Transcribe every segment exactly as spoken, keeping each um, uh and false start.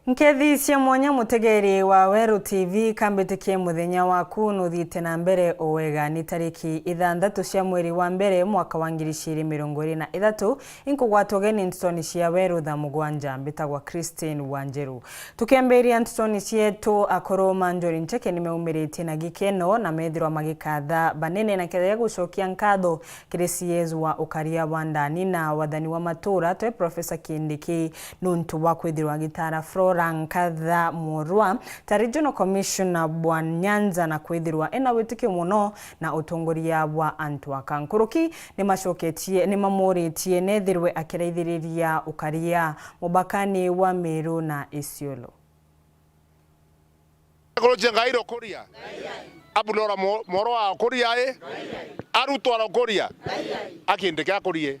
Nkethi cia mwanya, mutegeri wa Weru T V, kambitikie muthenya waku nuthiite na mbere o wega. Ni tariki ithanthatu cia mweri wa mbere mwaka wa ngiri igiri mirongo iri na ithatu, inkugwatwa ugeni ntutoni cia Weru thaa mugwanja. Mbitagwa Christine Wanjiru. Tukiambiria ntutoni cietu, akuru ma Njuri Ncheke nimeumiritie na gikeno na methirwa magikatha banene na kethira gucokia nkatho kiri C S wa ukaria wa ndani na wathani wa matura twe Professor Kindiki nuntu bwa kwithirwa agitaara Flora Nkatha Mworwa ta Regional Commissioner bwa Nyanza na kwithirwa ena witikio mono na utongoria bwa antu aka. Nkuruki nimacoketie, nimamuritie nethirwe akiraithiriria ukaria mubakani wa Meru na Isiolo. Ekuru cia Ngai rokoria. Abulora mo-, moro wa okoria i. Arutwa rokoria. Akindiki akorie.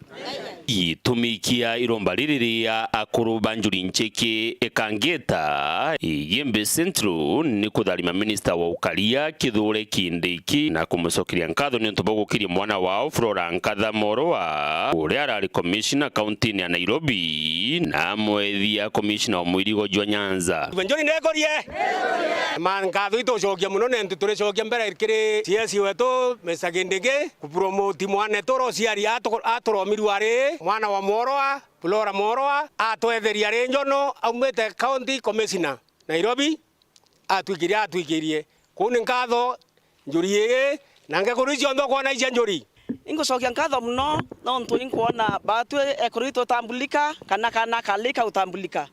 Gitumi kia iromba riri ria akuru ba Njuri Ncheke Ekangeta, Igembe Central, ni kutharima minista wa ukaria Kithure Kindiki na kumucokeria nkatho niuntu bwa gukiria mwana wao Flora Nkatha Mworwa, uria arari commissioner kauntini ya Nairobi, na amwethia commissioner wa muirigo jwa Nyanza. Njuri ndekorie. Ma nkatho itucokia mono, nentu turicokia mbere kiri C S wetu, Mister Kindiki, kupromoti mwanetu Rosiari atu-, aturomirwe ari mwana wa Mworwa, Flora Mworwa, atwetheria ari njono, aumite county commissioner Nairobi, atwikirie, atwikirie. Kuu ni nkatho Njuri ii, na ngekuru icio nthe ukwona icia Njuri. Ingucokia nkatho mono, nontu inkwona baatwi ekuru itutambulika, kana kana kalika utambulika.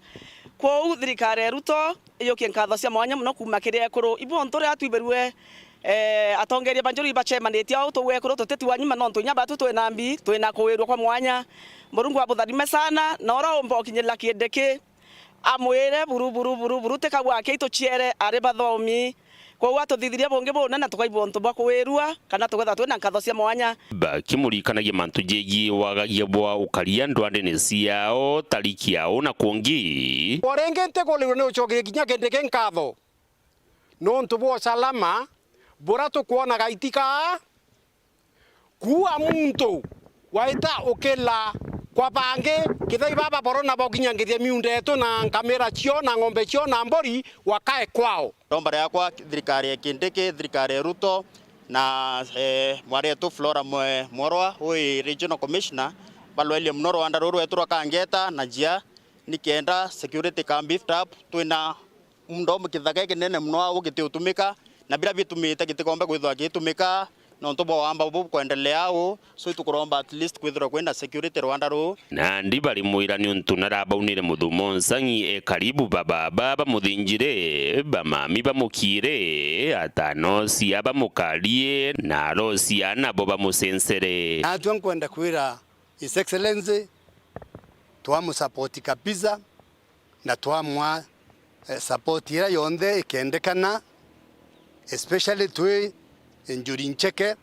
Kwou thirikari ya Ruto ijukie nkatho cia mwanya mono kuuma kiri ekuru. Ibonthe uria twiberue, eh, atongeria ba Njuri ibacemanitie au, tugwe ekuru tutitiwa nyuma, nontu inya baatwi twina mbi, twina kuwirua kwa mwanya. Murungu abutharime sana, na uria umba ukinyirira Kindiki, amwire buru, buru, buru, buru, ti kau ake ituciere ari bathomi. Kwou atuthithirie bungi buna na tukaigua untu bwa kuwirua, kana tukethirwa twina nkatho cia mwanya. Bakimurikanagia mantu jegii wagagia bwa ukaria ndwandene ciao, tariki yao na kungi. O ringi ntigurirwe ni ucokeria kinya Kindiki nkatho. Nontu bwa usalama buria tukwona gaitika, kuua muntu waita ukila kwa bangi, kithai baba borona bokinyangiria miunda yetu na nkamira cio na ng'ombe cio na mburi wakae kwao. Romba riakwa thirikari ya Kindiki, thirikari ya Ruto na, eh, mwari wetu Flora Mwe-, Mworwa, ui Regional Commissioner, balwelie muno rwanda ruru rwetu rwa Kangeta na njia, nikenda security kaa beefed up, twina Mdomo kithaka ikinene mono au gitiutumika, na biria bitumite gitikomba kwithirwa gitumika nontu bwa wamba bubu bukwendelea au, so itukuromba at least kwithirwa kwina security rwanda ruu. Nandi barimwira niuntu narabaunire muthumo nsang'i e karibu ba baba bamuthinjire, bamami bamukiire, atanocia bamukarie, na arocia nabo bamucensere. Natwe nkwenda kwira His Excellency, twamusupport kabisa. Na twamwa, eh, support iria yonthe ikendekana, especially twi Njuri Ncheke,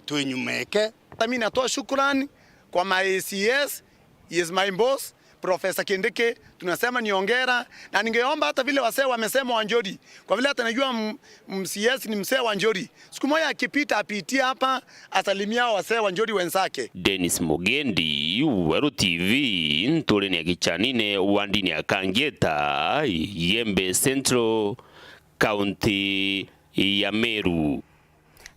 twi nyuma eke. Mimi natoa shukrani kwa my C S, he is my boss, Professor Kindiki, tunasema ni hongera, na ningeomba hata vile wasee wamesema wa Njuri, kwa vile hata najua m-, m-, C S ni msee wa Njuri, siku moja akipita apitie hapa, asalimia hao wasee wa Njuri wenzake. Dennis Mugendi, Weru T V, nturene ya Gichanine, wandini ya Kangeta, Igembe Central, kaunti ya Meru.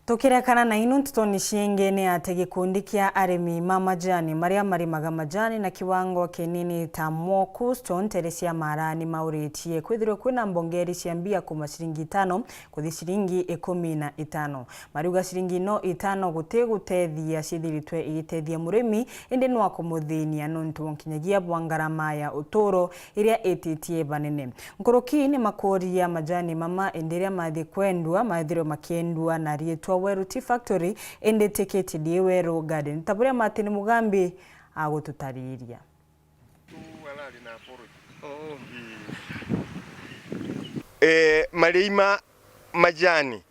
Tukirekana na inu ntutoni ciingi, ni ati gikundi kia arimi ma majani maria marimaga majani na kiwango kinini ta Mwoku Stone ntere cia Mara ni mauritie kwithirwe kwina mbongeri cia mbia kuma ciringi itano kuthi ciringi ikumi na itano. Mariuga ciringi no itano guti gutethia ciithiritwe igitethia murimi, indi nwa kumuthinia nontu bwa nkinyagia bwa ngarama ya uturo iria ititie banene. Nkuruki ni makuria majani mama, indi riria mathi kwendua, methirwe makiendua na riitwa Weru Tea Factory, indi ti K T D A Weru Garden, ta buria Martin Mugambi agututariria. Eh, marei ma majani,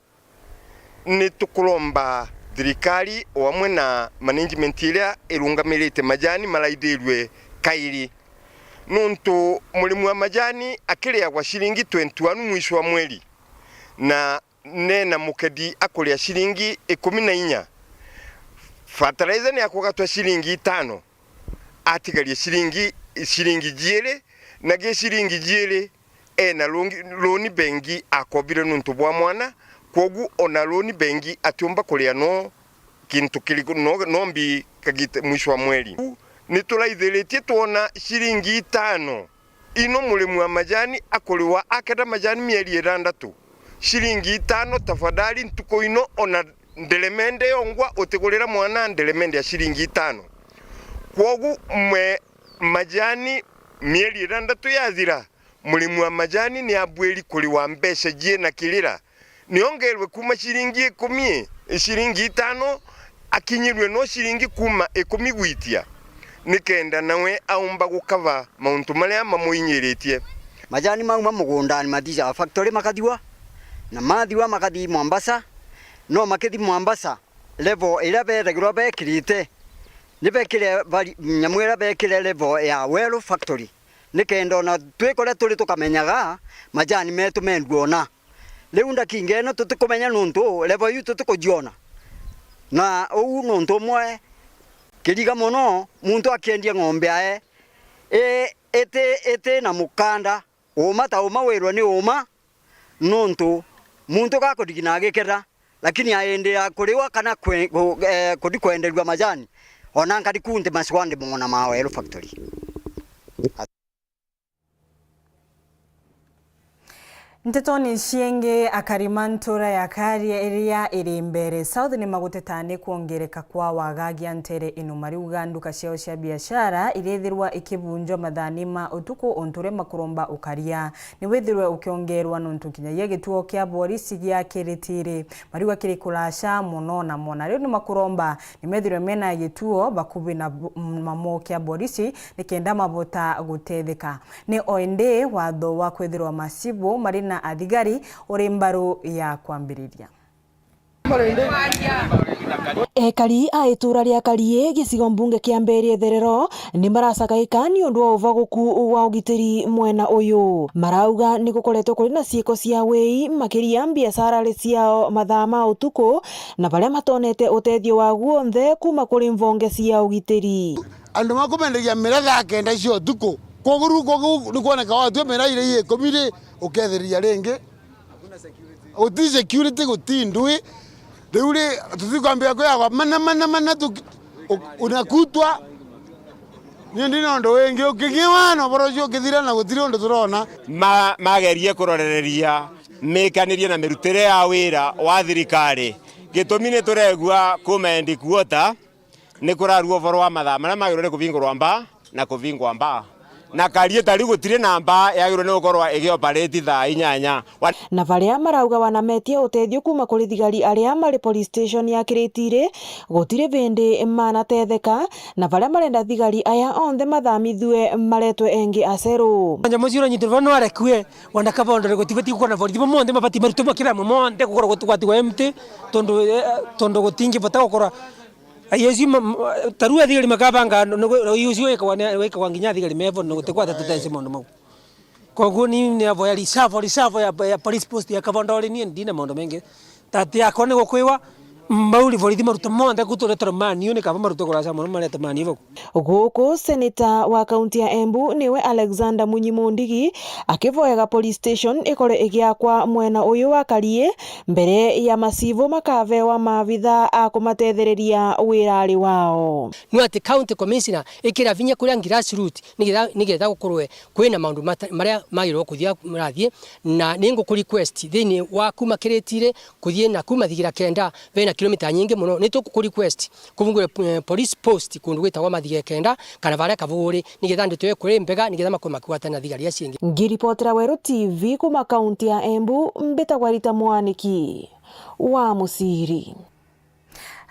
ni tukuromba thirikari o amwe na management iria irungamirite majani maraithirwe kairi, nontu murimi wa majani akiriagwa ciringi twenty one mwisho wa mweri, na nena mukedi akuria ciringi ikumi na inya, fertilizer ni akugatwa ciringi itano, atigarie ciringi, ciringi jiiri, na gi ciringi jiiri ena loan, loan bengi akobire nuntu bwa mwana, kwogu ona loan bengi atiumba kuria no kintu kiriku, no, no mbi kagita mwisho wa mweri. Nituraithiritie twona ciringi itano ino murimi wa majani akuriwa akenda majani mieri irandatu. Ciringi itano, tafadhali, ntuku ino ona nderemende yongwa utigurira mwana nderemende ya ciringi itano. Kwogu mwe majani mieri irandatu yathira, murimi wa majani ni abuiri kuriwa mbeca cie na kirira. Niongerwe kuuma ciringi ikumi, ciringi itano, akinyirue no ciringi kuuma ikumi gwitia, nikenda nawe aumba gukava mauntu maria mamuinyiritie. Majani mauma mugundani mathiaga factory makathiwa, na mathiwa makathi Mombasa, no makithi Mombasa, level iria beethagirwa beekirite, ni beekire bari-, nyamu iria beekire level ya Weru factory, nikenda ona twi kuria turi tukamenyaga majani meetu mendua ona. Riu ndakinga ino tutikumenya nuntu level iu tutikujiona. Na uu nuntu umwe kiriga mono, muntu akiendia ng'ombe yae, i-, iti, iti na mukanda, uuma ta uuma wirwe ni uuma, nuntu muntu gakurigina agiketha, lakini aendeea kuriwa kana kwe-, ku-, eh, kuthi kwenderua majani, ona nkari ku nthi macwandi mona ma Weru factory. Ntetoni ciingi, akari ma ntura ya Karia iria iri Mbeere South ni maguteta ni kwongereka kwa wagagia ntere ino mariuga nduka ciao cia biashara irithirwa ikibunjwa mathaani ma utuku untu uria makuromba ukaria ni withirwe ukiongerwa nontu nkinyagia gituo kia borisi gia Kiritiri mariuga kiri kuraca mono na mona. Riu ni makuromba ni methirwe mena gituo bakuvi na bu-, mamo kia borisi nikenda mabota gutetheka. Ni o indi watho wa kwithirwa macibu mari na athigari uri mbaru ya kwambiriria. Ekari a itura ria Karie, gicigo mbunge kia Mbeere Itherero, ni maracagaika ni undu wa uvaguku wa ugitiri mwena uyu. Marauga ni gukoretwo kuri na ciiko cia wii makiria mbiacarari ciao mathaa ma utuku, na baria matonete utethio wa guonthe kuuma kuri mvonge cia ugitiri. Andu makumenderia miraa thaa kenda cia utuku. Kwogu riu kwogu ni kwoneka watue miraa iria ikumi ri, ukethiriria ringi. Guti security, guti ndui. Riu ri, tutikwambia kwiyagwa mana, mana, mana, tuki-, u-, unakutwa. Ni ndina undu wingi uking'iwa na uboro ucio ukithira na gutiri undu turona. Ma-, magerie kurorereria mikanirie na mirutire ya wira wa thirikari. Gitumi ni turegua kuuma headquarter ni kurarua uvoro wa mathaa maria magirwe ni kuvingurwa mbaa na kuvingwa mbaa. Na Karie ta riu gutiri na mbaa yagirwe ni gukorwa igioperate thaa inyanya. Wa- Na baria marauga wanametie utethio kuuma kuri thigari aria mari police station ya Kiritiri, gutiri bindi manatetheka, na baria marenda thigari aya onthe mathamithue maretwe engi aceru. Nyamu cio uranyitwo vau no arekue, wanda kabondore gutibati gukora na borithi bomonthe mabati marutwe makira monthe gukorwa gutigwatigwa empty, tondu, eh, tondu gutingibota gukora. Ai, ucio ma-, ma-, ta riu athigari makabanga, no, no, ucio wikagwa ni, wikagwa nginya athigari mevo, no gutigwata tutesi maundu mau. Koguo ni, ni avoya reserve, reserve ya, ya police post ya Kavondori, ni ndina maundu mengi. Tati yakwa ni gukwiwa, mauri borithi maruta monthe kuturetera maniu, ni kaba maruta kuraca mono marete maniu bau. Guku seneta wa kaunti ya Embu niwe Alexander Munyi Mundigi akivoyaga police station ikore igiakwa mwena uyu wa Karie, mbere ya macibu makavewa maabitha a kumatethereria wirari wao. Nwe ati county commissioner ikira vinya kuria grassroot nigetha, nigetha gukorwe kwina maundu mata-, maria magirwo kuthia murathie, na ni nguku request thiini wa kuma Kiritiri kuthie na kuma Thigira Kenda, vena kilomita nyingi mono, ni tuku request kuvungure, eh, police post kundu gwitagwa Mathiga Kenda, kana varia Kavuguri, nigetha ndeto iyo ikure mbega, nigetha makorwe makigwatana na thigari iria cingi. Ngiripotera Weru T V kuma kaunti ya Embu, mbitagwa Rita Mwaniki wa Muciri.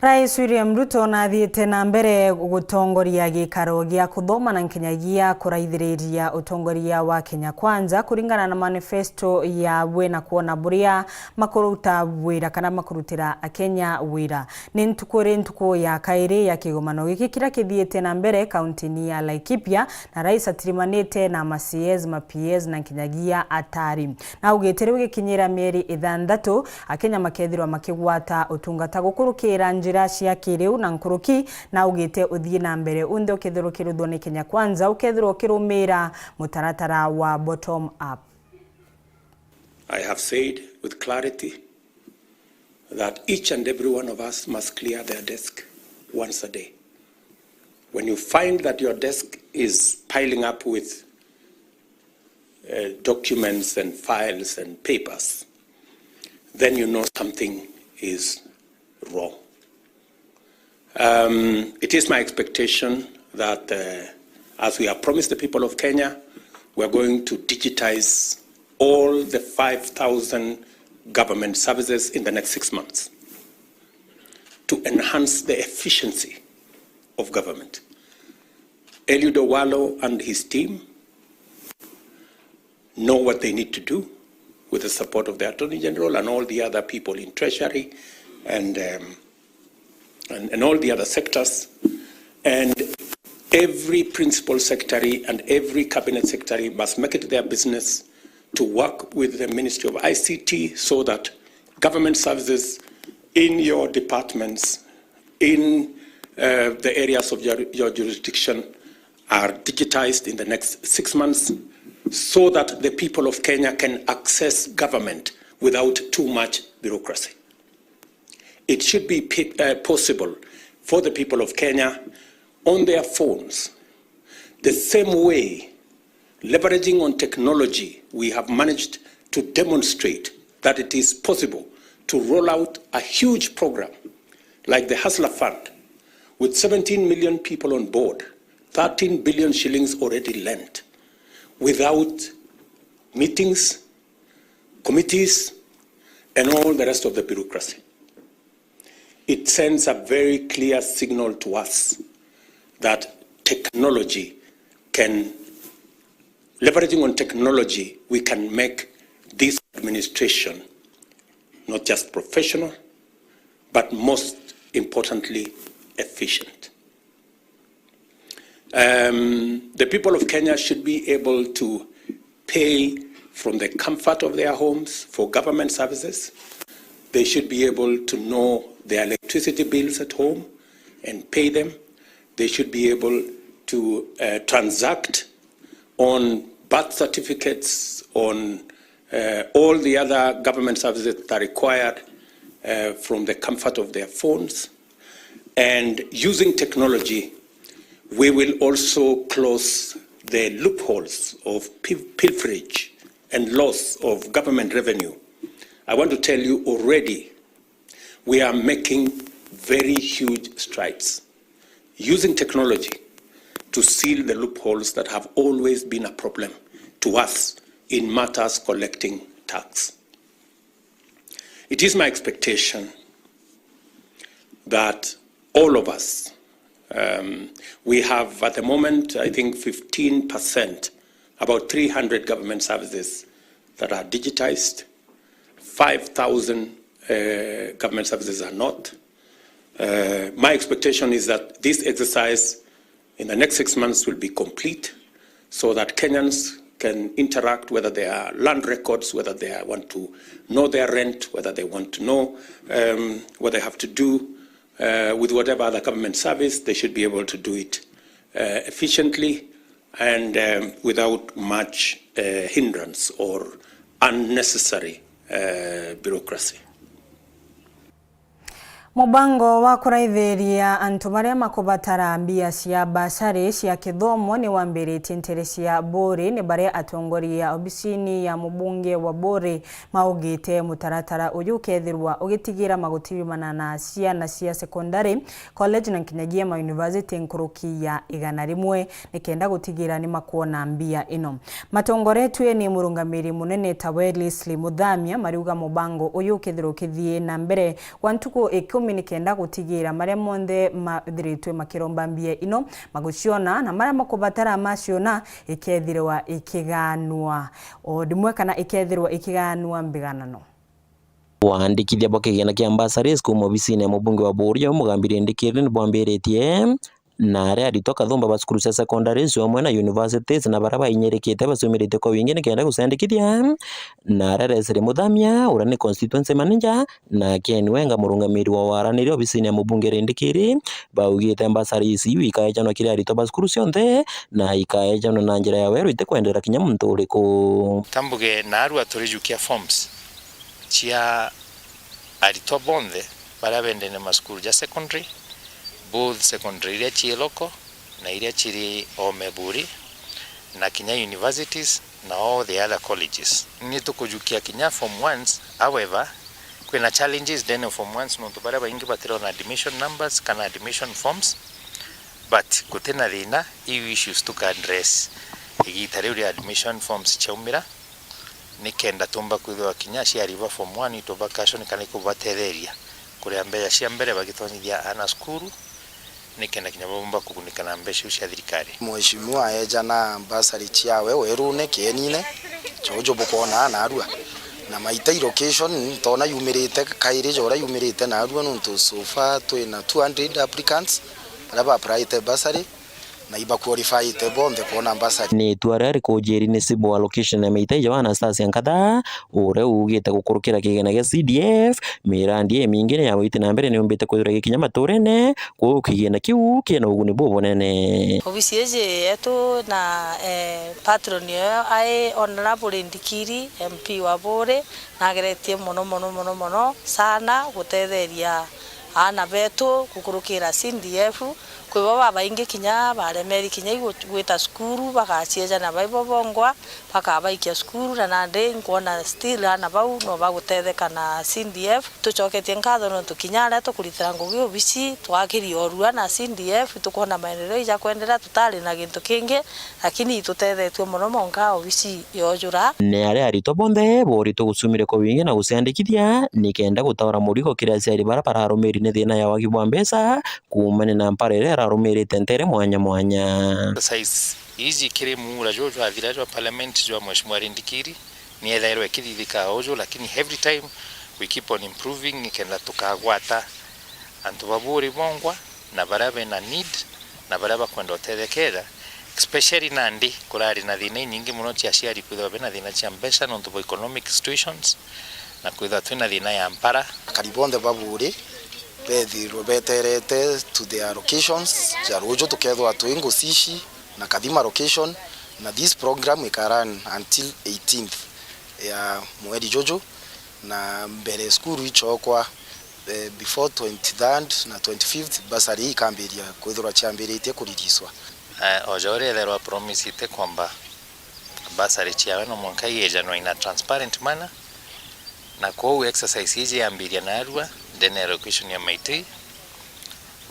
Rais William Ruto nathiite na mbere gutongoria gikaro gia kuthoma na nkinyagia kuraithiriria utongoria wa Kenya Kwanza kuringana na manifesto yawe na kwona buria makuruta wira kana makurutira Akenya wira. Ni ntuku iri ntuku ya kairi ya kigomano giki kiria kithiite na mbere kauntini ya Laikipia, na rais atirimanite na ma C As, ma P As na nkinyagia atari. Na augite riu gikinyira mieri ithanthatu, Akenya makethirwa makigwata utungata gukurukira njira cia kiriu na nkuruki, na augite uthii na mbere unthe ukethirwa ukiruthwa ni Kenya Kwanza, ukethirwa ukirumira mutaratara wa bottom up. I have said with clarity that each and every one of us must clear their desk once a day. When you find that your desk is piling up with uh, documents and files and papers, then you know something is wrong. Um, it is my expectation that, uh, as we have promised the people of Kenya, we are going to digitize all the five thousand government services in the next six months to enhance the efficiency of government. Eliud Owalo and his team know what they need to do with the support of the Attorney General and all the other people in Treasury and, um, and, and all the other sectors. And every principal secretary and every cabinet secretary must make it their business to work with the Ministry of I C T so that government services in your departments, in, uh, the areas of your, your jurisdiction, are digitized in the next six months so that the people of Kenya can access government without too much bureaucracy. It should be pe-, uh, possible for the people of Kenya on their phones, the same way, leveraging on technology, we have managed to demonstrate that it is possible to roll out a huge program like the Hustler Fund with seventeen million people on board, thirteen billion shillings already lent, without meetings, committees, and all the rest of the bureaucracy. It sends a very clear signal to us that technology can, leveraging on technology, we can make this administration not just professional, but most importantly, efficient. Um, the people of Kenya should be able to pay from the comfort of their homes for government services. They should be able to know their electricity bills at home and pay them. They should be able to, uh, transact on birth certificates, on, uh, all the other government services that are required, uh, from the comfort of their phones. And using technology, we will also close the loopholes of pil-, pilferage and loss of government revenue. I want to tell you already, we are making very huge strides using technology to seal the loopholes that have always been a problem to us in matters collecting tax. It is my expectation that all of us, um, we have at the moment, I think, fifteen percent, about three hundred government services that are digitized, five thousand, uh, government services are not. Uh, my expectation is that this exercise in the next six months will be complete so that Kenyans can interact, whether they are land records, whether they want to know their rent, whether they want to know, um, what they have to do, uh, with whatever other government service, they should be able to do it, uh, efficiently and, um, without much, uh, hindrance or unnecessary, uh, bureaucracy. Mubango wa kuraithiria antu baria makubatara mbia cia basari cia kithomo ni wambiritie ntere cia Buuri, ni baria atongoria obisini ya mubunge wa Buuri maugite mutaratara uyu ukethirwa ugitigira maguti yumana na ciana cia sekondari, college na nkinyagia ma university nkuruki ya igana rimwe, nikenda gutigira ni makwona mbia ino. Matongoretue ni murungamiri munene tawe Leslie Muthamia, mariuga mubango uyu ukethirwa ukithii na mbere gwa ntuku ikumi nikenda gutigira maria monthe mathiritwe makiromba mbia ino maguciona, na maria makubatara maciona ikethirwa ikiganwa o ndimwe kana ikethirwa ikiganwa mbiganano. Waandikithia bwa kigina kia bursaries kuuma obisini ya mubunge wa Buuri, Mugambi Rindikiri, nibwambiritie na aria aritwa kathumba ba cukuru cia secondary cio amwe na universities na baria bainyirikite baciumirite kwa wingi nikenda guciandikithia, na aria Leslie Muthamia, uria ni constituency manager, na Ken Wenga, murungamiri wa waraniria obisini ya mubunge Rindikiri, baugite mbasari ici iu ikaejanwa kiri aritwa ba cukuru cionthe, na ikaejanwa na njira ya weru itikwenderera kinya muntu uriku. Kambuge naarua turijukia forms cia aritwa bonthe baria bendene macukuru ja secondary, both secondary iria cii local na iria ciri o Meburi, na kinya universities na all the other colleges. Ni tukujukia kinya form ones, however, kwina challenges ndene form ones nontu baria baingi batirona admission numbers kana admission forms, but gutina thina, iu issues tuka address igita riu ria admission forms ciaumira, nikenda tumba kwithirwa kinya aciari ba form one ituba caution kana ikubatetheria kuria mbeca cia mbere bagitonyithia aana cukuru, nikenda kinya bumba kugunika na mbeca iu cia thirikari. Mheshimiwa eejana bursary ciawe werune kienine, jojo bukoonaa naarua. Na Maitai location, ntona yumirite kairi ja uria yumirite naarua, nontu so far twina two hundred applicants baria ba applyite bursary, na ibaqualifyite bonthe kwona bursary. Ni itua riria rikujiri ni C B O allocation ya Maitai ja wa Anastasia Nkatha, uria uugite gukurukira kigina gia C D F, mirandi imingi ni ya witi na mbere ni yumbite kwithirwa igikinya maturene, kwou kigina kiu kina uguni bubunene. Obisi iji yetu na, eh, patron uyu ai Honorable Ndikiri, M P wa Buuri, nageretie mono, mono, mono, mono sana gutetheria aana betu gukurukira C D F. Kwi bo babaingi kinya baremeri kinya igu-, gwita cukuru, bagaciejana baibo bongwa, bakabaikia cukuru, na nandi nkwona still aana bau no bagutetheka na C D F. Tucoketie nkatho nontu kinya aria tukuritira ngugi obisi, twakiri orua na C D F, tukwona maendeleo ija kwenderea, tutari na gintu kingi, lakini itutethetue mono monka obisi yojura. Ni aria aritwa bonthe boritwe gucumire kwa wingi na guciandikithia, nikenda gutaura murigo kiri aciari baria bararumiri ni thina ya wagi bwa mbeca, kuumania na mpara iria irarumirite ntere mwanya mwanya. Exercise iji kiri muura juju jwathira jwa parliament jwa Mheshimiwa Rindikiri, ni ethairwa ikithithika uju, lakini every time we keep on improving, nikenda tukagwata antu ba Buuri bongwa na baria bena need na baria bakwenda utethekera, especially nandi kurari na thina inyingi mono cia aciari kwithirwa bena thina cia mbeca nontu bwa economic situations na kwithirwa twina thina ya mpara. Akari bonthe ba Buuri bethirwe beterete to their locations ja ruju, tukethirwa twi Ngucici na Kathima location, na this program ika run until eighteenth ya mweri juju, na mbere cukuru icokwa, eh, before twenty-third na twenty-fifth, bursary ikambiria kwithirwa ciambiritie kuririswa. Eh, o ja uria etherwa promisite kwamba bursary ciawe no mwanka iejanwa in a transparent manner, na kwou exercise iji yambiria naarua ndene ya location ya Maitui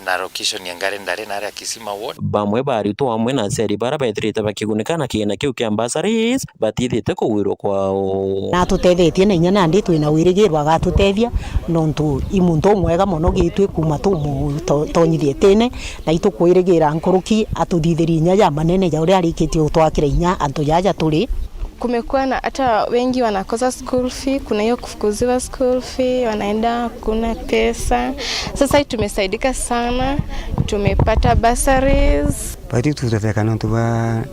na location ya Ngari Ndari na aria Kisima Ward. Bamwe ba aritwa amwe na aciari baria bethirite bakigunika na kigina kiu kia bursaries, batithite kugwirwa kwao. Na atutethetie na inya nandi twina wirigiro agatutethia, nontu i muntu umwega mono gitwi kuuma tumutonyithie itine, na itukwirigira nkuruki atuthithirie inya ja manene ja uria arikitie gutwakira inya antu jaja turi. Kumekuwa na hata wengi wanakosa school fee, kuna hiyo kufukuziwa school fee, wanaenda hakuna pesa. Sasa hii tumesaidika sana, tumepata bursaries. Baitu tutetheka nontu bwa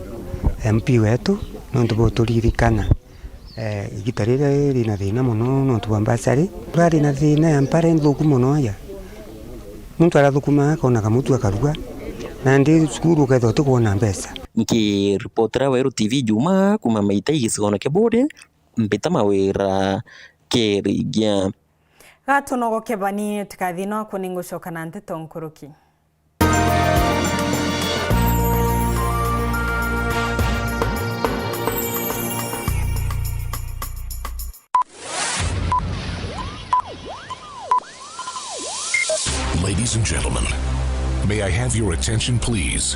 M P wetu, nontu bwa uturirikana. Eh, igita riria riri na thina mono nontu bwa bursary. Turari na thina ya mpara nthuku mono ya. Muntu arathukuma akona kamutu akarua. Nandi cukuru ukethirwa utikwona mbeca. Nkiripotera Weru T V Juma kuuma Maitai gicigone kia Buuri, mbita Mawira Kirigia. Gatunogoke bani, tikathi no aku ningucoka na nteto nkuruki. Ladies and gentlemen, may I have your attention, please?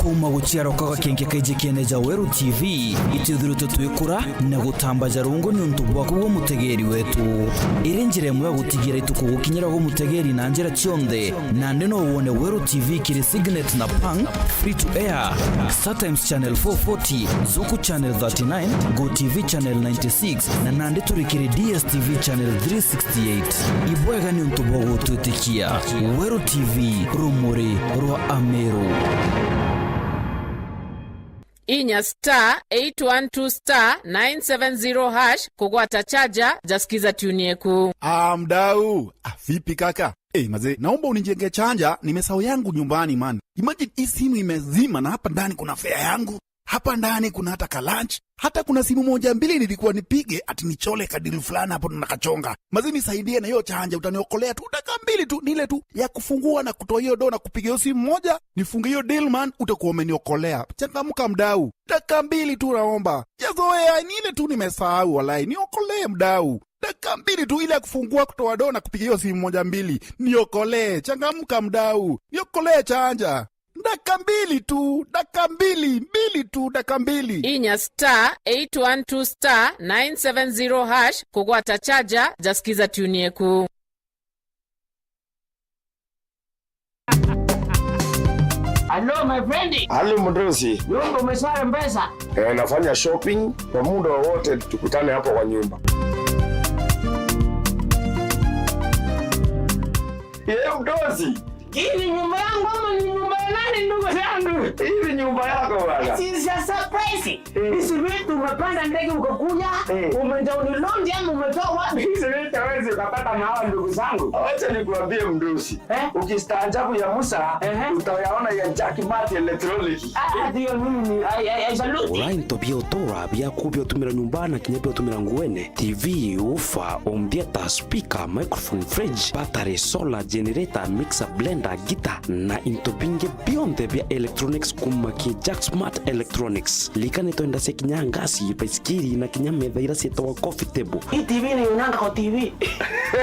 Kuuma guciarwa kwa gakenke kaiji kiene ja Weru T V, itwithiritwe twikura na gutambaja rungu niuntu bwaku gwe mutegeeri wetu. Iri njira imwe ya gutigira itukugukinyira gwe mutegeeri na njira cionthe. Nandi no wone Weru T V kiri Signet na Pang, free to air, StarTimes Channel four forty, Zuku Channel thirty-nine, Go T V Channel ninety-six, na nandi turi kiri D S T V Channel three sixty-eight. Ibwega niuntu bwa gutwitikia. Weru T V, rumuri rwa Ameru. Inya star eight one two star nine seven zero hash kugwata chaja ja Skiza tune yeku. Ah, mdau. Ah, vipi kaka? Eh, mazee, naomba unijenge chaja, nimesahau yangu nyumbani, man. Imagine hii simu imezima na hapa ndani kuna fare yangu. Hapa ndani kuna hata ka lunch. Hata kuna simu moja mbili nilikuwa nipige ati nichole ka deal fulani hapo na kachonga. Mazee, nisaidie na hiyo chaja, utaniokolea tu dakika mbili tu, ni ile tu ya kufungua na kutoa hiyo do na kupiga hiyo simu moja, nifunge hiyo deal, man, utakuwa umeniokolea. Changamka mdau. Dakika mbili tu naomba. Jazoea, ni ile tu nimesahau, walai. Niokolee mdau. Dakika mbili tu ile ya kufungua, kutoa do na kupiga hiyo simu moja mbili. Niokolee. Changamka mdau. Niokolee chaja. Dakika mbili tu, dakika mbili, mbili tu, dakika mbili. Inya star eight one two star nine seven zero hash kugwata chaja ja Skiza tune yeku. Hello, my friend. Hali mdosi. Nyumba umeswara mpesa? Eh, nafanya shopping kwa muda wowote, tukutane hapo kwa nyumba. Yeye mdosi. Hii ni nyumba yangu ama ni nyumba ya nani, ndugu yangu? Hii ni nyumba yako bwana. It is a surprise. Eh. Hizi vitu umepanda ndege ukakuja, eh, umedownload ama umetoa wapi? Hizi vitu hawezi ukapata na hawa ndugu zangu. Acha nikuambie mdosi. Eh? Ukistaajabu ya Musa, ehe, utayaona ya Jack Mart Electronic. Ah, ndio mimi ni, I, I, I salute. Ura into bia utura biaku bia utumira nyumba na kinya bia utumira nguene, T V, ufa, home theater, speaker, microphone, fridge, battery, solar, generator, mixer, blender, guitar na into bingi bionthe bia electronics kuma ki Jack Smart Electronics. Likana into enda cia kinya ngasi, baisikiri na kinya metha ira cietagwa coffee table. Hii T V ni unanga kwa T V.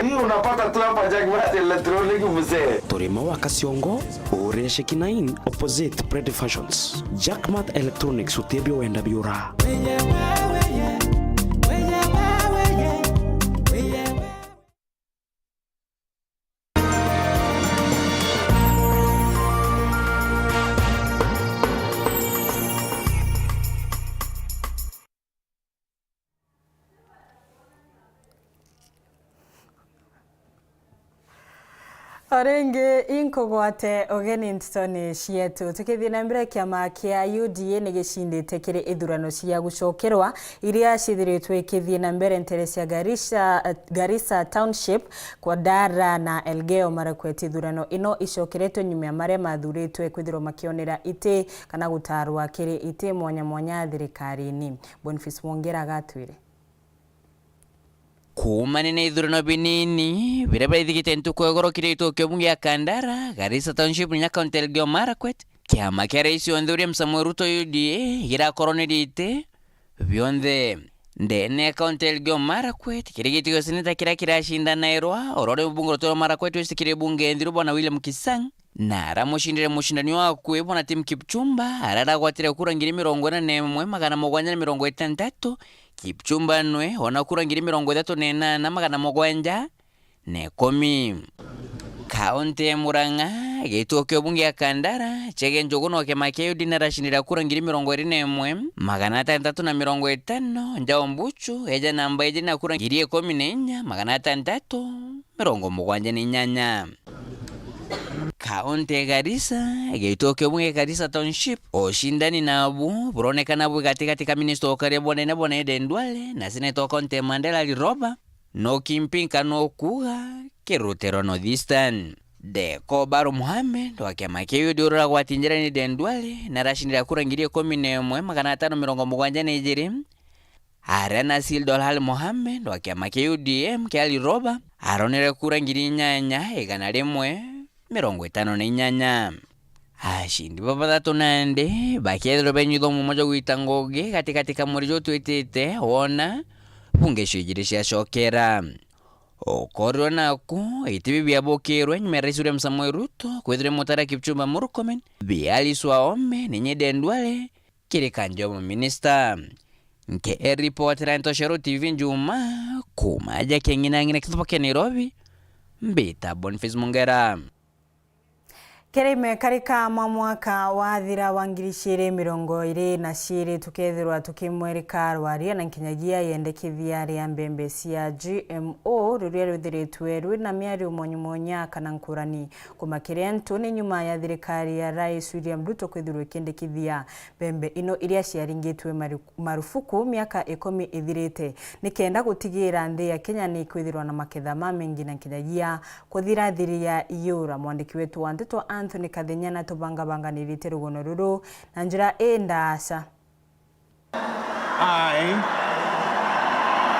Hii unapata tu hapa Jack Mart Electronic mzee. Turi Maua Kaciongo, Uria Shekina Inn, opposite Bread Fashions. Jack Mart Electronics, utie bio wenda biura. O ringi, inkugwate ugeni ntitoni cietu. Tukithii na mbere, kiama kia U D A ni gicindite kiri ithurano cia gucokerwa iria ciithiritwe ikithii na mbere ntere cia Garissa, Garissa Township, Kwadara na Elgeyo Marakwet. Ithurano ino icokeretwe nyuma ya maria mathuritwe kwithirwa makionera iti kana gutarwa kiri iti mwanya mwanya thirikarine. Boniface Wongera agatwire. Kuumania na ithurano binini biria birithigite ntuku ya igoro kiri gituo kia ubunge ya Kandara, Garissa Township, inya kaunti ya Elgeyo Marakwet, kiama kia rais o nthe William Samoei Ruto, U D A, girakorwo ni riti bionthe. Ndene ya kaunti ya Elgeyo Marakwet, kiri giti gia seneta kiria kiracindanairwa, oro ri ubunge rutwe rwa Marakwet West kiri bunge nthiru, bwana William Kisang, na aramucindire mucindani wa akui bwana Tim Kipchumba, aria aragwatire kura ngiri mirongo ina na imwe magana mugwanja na mirongo itantatu, Kipchumba nwe ona kura ngiri mirongo ithatu na inana magana mugwanja na ikumi. Kaunti ya Murang'a, gituo kia ubunge ya Kandara, Chege Njugu no kiama kia U D A naracindira kura ngiri mirongo iri na imwe magana atantatu na mirongo itano, Njau Mbuchu eja namba ijiri na kura ngiri ikumi na inya magana atantatu mirongo mugwanja na inyanya. Kaunti ya Garissa, gituo kia ubunge Garissa Township, ucindani nabu buronekana bwi gatigati ka minista wa ukaria bwa ndene bwana Aden Duale na seneta wa kaunti ya Mandera Ali Roba, no kimpinka no kuuga kirutiro North Eastern. Deko Baro Mohamed wa kiama kia U D A uria uragwati njira ni Aden Duale naracindira kura ngiri ikumi na imwe magana atano mirongo mugwanja na ijiri, aria Nasil Dolhal Mohamed wa kiama kia U D M kia Ali Roba aronere kura ngiri inyanya igana rimwe mirongo itano na inyanya. Acindi babathatu nandi bakeethirwa benyua uthomi umwe jwa gwita ngugi gatigati ka mweri juu twitite, wona bunge cio ijiri ciacokera. Ukorirwe naku, iti biu biabukirwe nyuma ya Rais William Samoei Ruto kwithirwa mutara Kipchumba Murkomen, bialiswa ome ni Nyende Ndwale kiri kanjo ya maminista. Nke e ripoti ra Ntoshero T V Njuma, kuma aja keng'inang'ina kithuba kia Nairobi, mbita Boniface Mungera. Kiri mekarika mwa mwaka wathira wa ngiri ciiri mirongo iri na ciiri, tukethirwa tukimwerika rwaria na nkinyagia yendekithia ria mbembe cia G M O ruria rwithiritwe rwina miario mwanya mwanya kana nkurani. Kuma kiri antu ni nyuma ya thirikari ya Rais William Ruto kwithirwa ikindikithia mbembe ino iria ciaringitwe maru-, marufuku miaka ikumi ithirite, nikenda gutigira nthi ya Kenya ni kwithirwa na maketha mamengi na nkinyagia kuthira thiri ya iura. Mwandiki wetu wa nteto Anthony Kathenya natubangabanganirite rugono ruru na njira indaaca. I,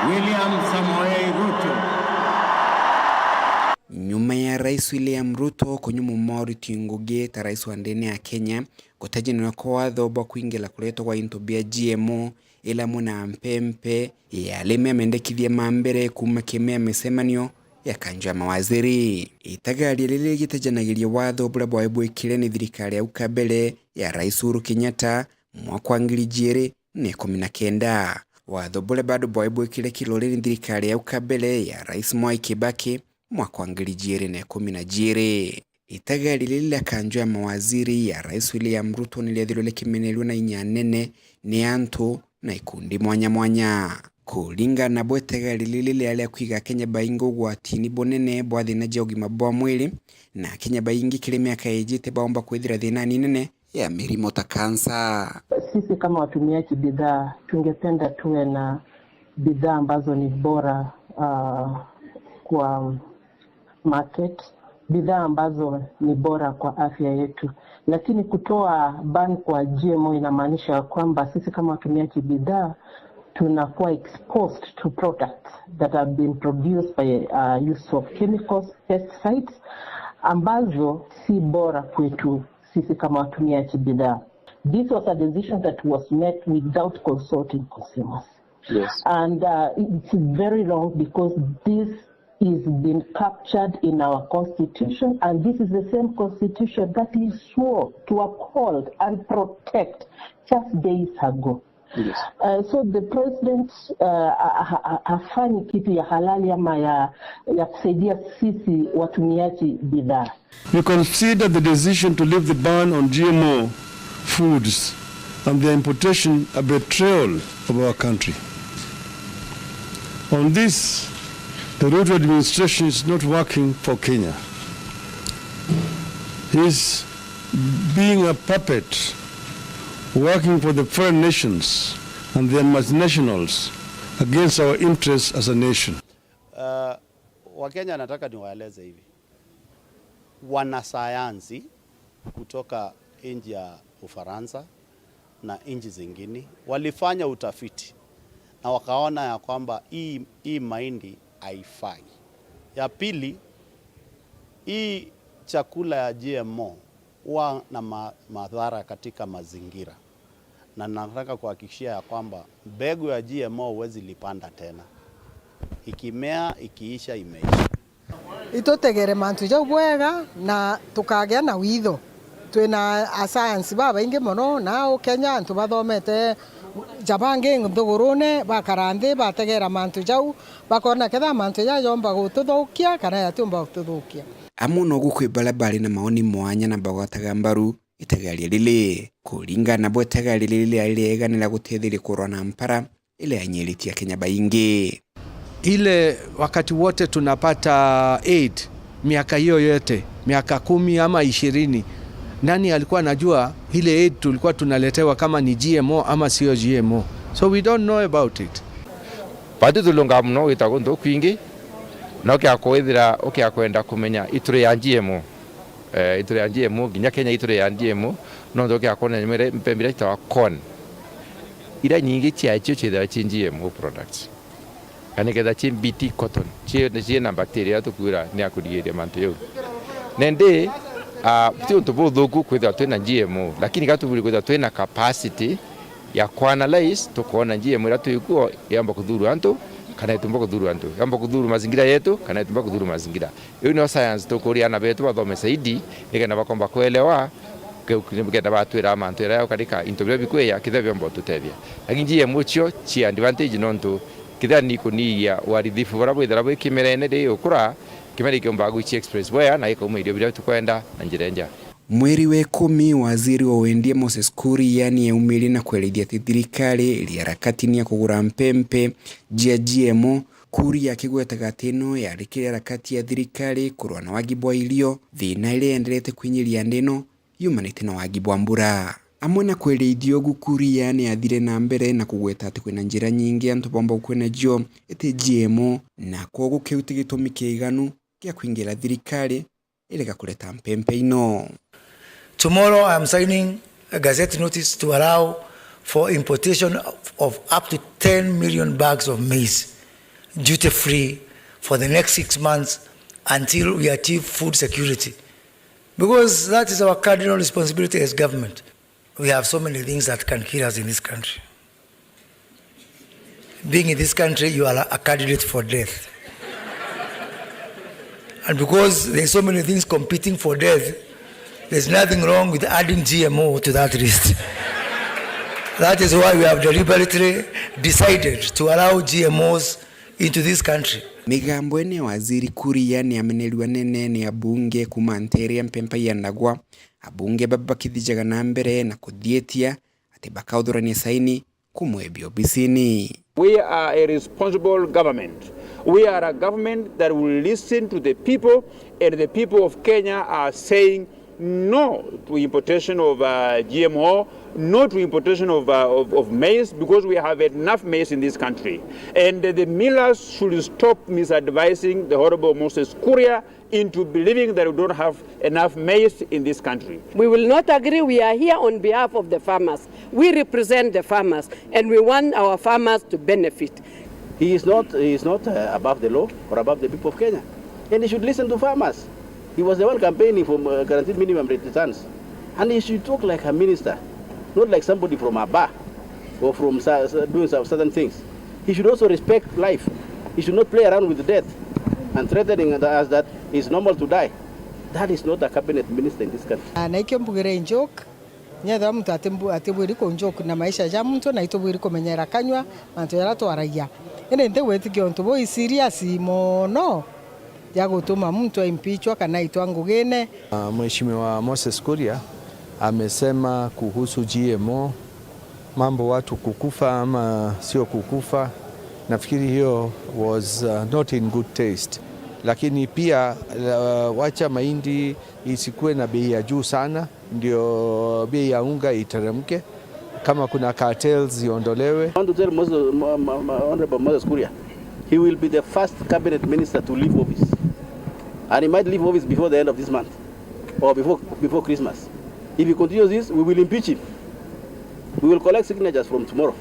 William Samoei Ruto. Nyuma ya Rais William Ruto kunyumwa moritũ ngugi ta rais wa ndene ya Kenya, gutajinwa kwa watho bwa kwingila kuretwa kwa into bia G M O, ila amwe na mpempe ya arimi amendekithia ma mbere kuuma kimea micemanio ya kanjo ya mawaziri. Itagaria riri rigitajanagiria watho buria bwaibwikire ni thirikari ya au kabere ya Rais Uhuru Kenyatta mwaka wa ngiri jiiri na ikumi na kenda. Watho buria bado bwaibwikire kirori ni thirikari ya au kabere ya Rais Mwai Kibaki mwaka wa ngiri jiiri na ikumi na jiiri. Itagaria riri ria kanjo ya mawaziri ya Rais William Ruto ni riethirwe rikimenerua na inya nene ni antu na ikundi mwanya mwanya. Kuringana nabo, itagaria riri riria ria kwiga Akenya baingi ugwatini bunene bwa thina cia ugima bwa mwiri, na Akenya baingi kiri miaka ijite baumba kwithira thinani nene ya mirimo ta kansa. Sisi kama watumiaji bidhaa, tungependa tuwe na bidhaa ambazo ni bora, ah, kwa market, bidhaa ambazo ni bora kwa afya yetu. Lakini kutoa ban kwa G M O inamaanisha kwamba sisi kama watumiaji bidhaa tunakuwa exposed to products that have been produced by, uh, use of chemicals, pesticides, ambazo si bora kwetu sisi kama watumiaji bidhaa. This was a decision that was made without consulting consumers. Yes. And, uh, it's very wrong because this is been captured in our constitution, and this is the same constitution that he swore to uphold and protect just days ago. Yes. Uh, so the president, uh, ha-, ha-, ha-, hafanyi kitu ya halali ama ya, ya kusaidia sisi watumiaji bidhaa. We consider the decision to lift the ban on G M O foods and their importation a betrayal of our country. On this, the Ruto administration is not working for Kenya. He is being a puppet, working for the foreign nations and their multinationals against our interests as a nation. Uh, Wakenya, nataka niwaeleze hivi. Wanasayansi kutoka nchi ya Ufaransa na nchi zingine walifanya utafiti na wakaona ya kwamba hii, hii mahindi haifai. Ya pili, hii chakula ya G M O huwa na ma-, madhara katika mazingira. Na nataka kuhakikishia ya kwamba mbegu ya G M O huwezi lipanda tena. Ikimea, ikiisha, imeisha. Itutegere mantu jau bwega na tukagea na witho. Twina asayansi babaingi mono nau Kenya, antu bathomete ja bangi nthugurune, bakara nthi, bategera mantu jau, bakona ketha mantu ja jomba gututhukia kana jatiumba gututhukia. Amwe nogu kwi baria bari na maoni mwanya na bagwataga mbaru itagaria riri. Kuringana nabo, itagaria riri riari riega ni ria gutetheria kurwa na mpara iria yanyiritie Akenya baingi. Ile wakati wote tunapata aid, miaka hiyo yote, miaka kumi ama ishirini, nani alikuwa anajua ile aid tulikuwa tunaletewa kama ni G M O ama sio G M O? So we don't know about it. Batu tulungaa mono gwita guntu kwingi, na ukia kwithira, ukia kwenda kumenya ituri ya G M O. Eh, ituri ya G M O, nginya Kenya ituri ya G M O, no njoke akwona nyumire mpembe iria citawa corn. Iria nyingi ciacio ciithagwa ci G M O products. Kana ketha ci B T cotton, ci, ci na bacteria iria tukwira ni ya kurigiria mantu jau. Nendi, ah, ti untu buthuku kwithirwa twina G M O, lakini ka tuburi kwithirwa twina capacity ya kuanalyze, tukoona G M O iria twikuo yamba kuthurwa antu, Kana itumba kuthuru antu, yomba kuthuru mazingira yetu, kana itumba kuthuru mazingira. Iu nio science tukuria ana betu bathome zaidi, nikenda bakomba kuelewa, ke-, nikenda batwira mantu jaria jagukarika, into biria bikwija, kethira biomba gututethia. Lakini G M O cio ci advantage nontu kethira ni kunigia uharithifu buria bwithira bwi kimerene ri ukura, kimera ikiomba gwichia express waya na ikauma irio biria tukwenda na njira inja. Mweri wa ikumi, waziri wa wendia Moses Kuria ni aumirie na kwerethia ati thirikari iri harakatini ya kugura mpempe jia G M O, Kuria akigwetaga ati ino yari kiri harakati ya thirikari kurwa na wagi bwa irio, thina iria yenderete kwinyiria nthi ino yumanite na wagi bwa mbura. Amwe na kwerithia ugu, Kuria ni athire na mbere na kugweta ati kwina njira nyingi antu bomba gukwena cio iti G M O, na kwogu kiu ti gitumi kiiganu gia kwingira thirikari irega kureta mpempe ino. Tomorrow I am signing a gazette notice to allow for importation of, of up to ten million bags of maize, duty free, for the next six months until we achieve food security. Because that is our cardinal responsibility as government. We have so many things that can kill us in this country. Being in this country, you are a candidate for death. And because there's so many things competing for death, there's nothing wrong with adding G M O to that list. That is why we have deliberately decided to allow G M Os into this country. Migambo ene ya waziri Kuria ni amenerua nene ni abunge kuma ntere ya Mpempa ya Ndagwa. Abunge baba bakithijaga na mbere na kuthietia ati bakauthurania saini kumwebia obisini. We are a responsible government. We are a government that will listen to the people, and the people of Kenya are saying no to importation of, uh, G M O, no to importation of, uh, of, of maize, because we have enough maize in this country. And the millers should stop misadvising the Honorable Moses Kuria into believing that we don't have enough maize in this country. We will not agree. We are here on behalf of the farmers. We represent the farmers, and we want our farmers to benefit. He is not, he is not, uh, above the law or above the people of Kenya. And he should listen to farmers. He was the one campaigning for, uh, guaranteed minimum returns. And he should talk like a minister, not like somebody from a bar or from sa-, sa-, doing some certain things. He should also respect life. He should not play around with death and threatening us that it's normal to die. That is not a cabinet minister in this country. Ah, na ikio mbugire i joke, nyethira muntu atimbu-, atibwiri ku joke na maisha ja muntu, na itubwiri kumenyera kanyua mantu jaria twaragia. Indi ntigwitikia untu buu i serious mono ja gutuma muntu aimpeachwa kana aitwa ngugine. Ah, Mheshimiwa Moses Kuria amesema kuhusu G M O, mambo watu kukufa ama sio kukufa, nafikiri hiyo was, uh, not in good taste. Lakini pia, uh, wacha mahindi isikuwe na bei ya juu sana, ndio bei ya unga iteremke. Kama kuna cartels ziondolewe. I want to tell Moses, Ma-, Ma-, Ma-, Honorable Moses Kuria, he will be the first cabinet minister to leave office. And he might leave office before the end of this month or before, before Christmas. If he continues this, we will impeach him. We will collect signatures from tomorrow.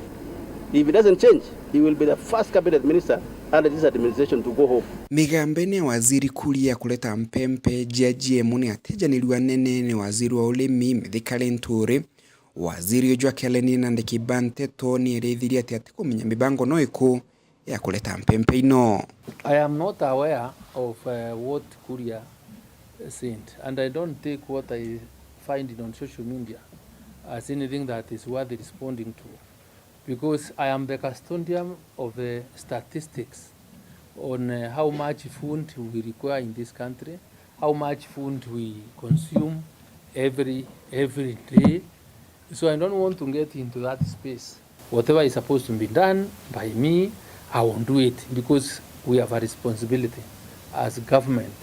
If he doesn't change, he will be the first cabinet minister under this administration to go home. Migambene ya waziri Kuria ya kuleta mpempe jia G M O ni atijanirua nene ni waziri wa urimi Mithika Linturi. Waziri uju akiarania na andiki ba nteto ni erithirie ati atikumenya mibango no iku ya kuleta mpempe ino. I am not aware of, uh, what Kuria sent, and I don't take what I find on social media as anything that is worth responding to, because I am the custodian of the statistics on, uh, how much food we require in this country, how much food we consume every, every day. So I don't want to get into that space. Whatever is supposed to be done by me, I will do it, because we have a responsibility as government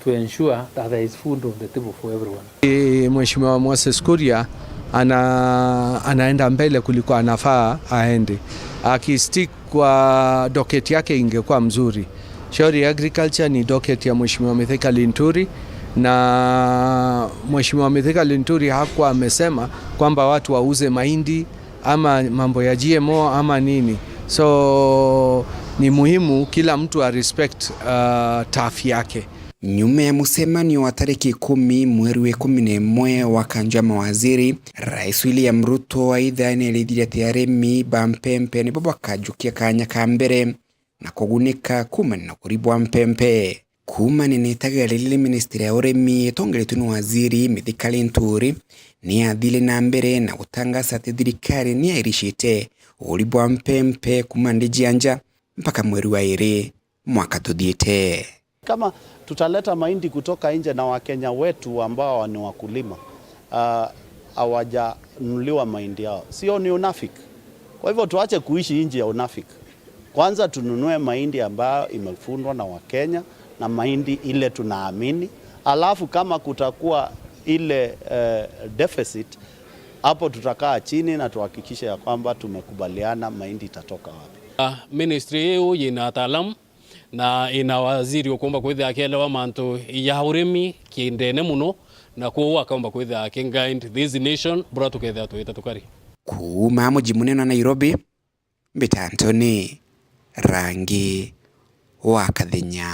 to ensure that there is food on the table for everyone. Eh, Mheshimiwa Moses Kuria ana-, anaenda mbele kuliko anafaa aende. Akistick kwa docket yake ingekuwa mzuri. Shauri ya agriculture ni docket ya Mheshimiwa Mithika Linturi, na Mheshimiwa Mithika Linturi hakuwa amesema kwamba watu wauze mahindi ama mambo ya G M O ama nini. So, ni muhimu kila mtu a respect, uh, turf yake. Nyuma ya mucemanio wa tariki ikumi mweri wa ikumi na imwe wa kanju ya mawaziri, Rais William Ruto aitha ni erithirie ati arimi ba mpempe nibo bakajukia kanya ka mbere na kugunika kuumania na uri bwa mpempe. Kuumania na itaga riri ri ministry ya urimi itongeretue ni waziri Mithika Linturi, ni yathire na mbere na gutangaza ati thirikari ni yairicite uri bwa mpempe kuuma nthi cia nja mpaka mweri wa iri mwaka tuthiite. Kama tutaleta mahindi kutoka nje na Wakenya wetu ambao ni wakulima, ah, hawajanunuliwa mahindi yao, sio ni unafiki? Kwa hivyo tuache kuishi nje ya unafiki. Kwanza tununue mahindi ambayo imefundwa na Wakenya na mahindi ile tunaamini, alafu kama kutakuwa ile, eh, deficit, hapo tutakaa chini na tuhakikishe ya kwamba tumekubaliana mahindi itatoka wapi. Ah, ministry iu yina ataalamu na ina waziri ukuumba kwithira akielewa mantu ya urimi kindene muno, na kwou akaumba kwithira aki guide this nation bura tukethira twita tukari. Kuuma muji munene wa Nairobi, mbita Anthony Rangi wa Kathenya.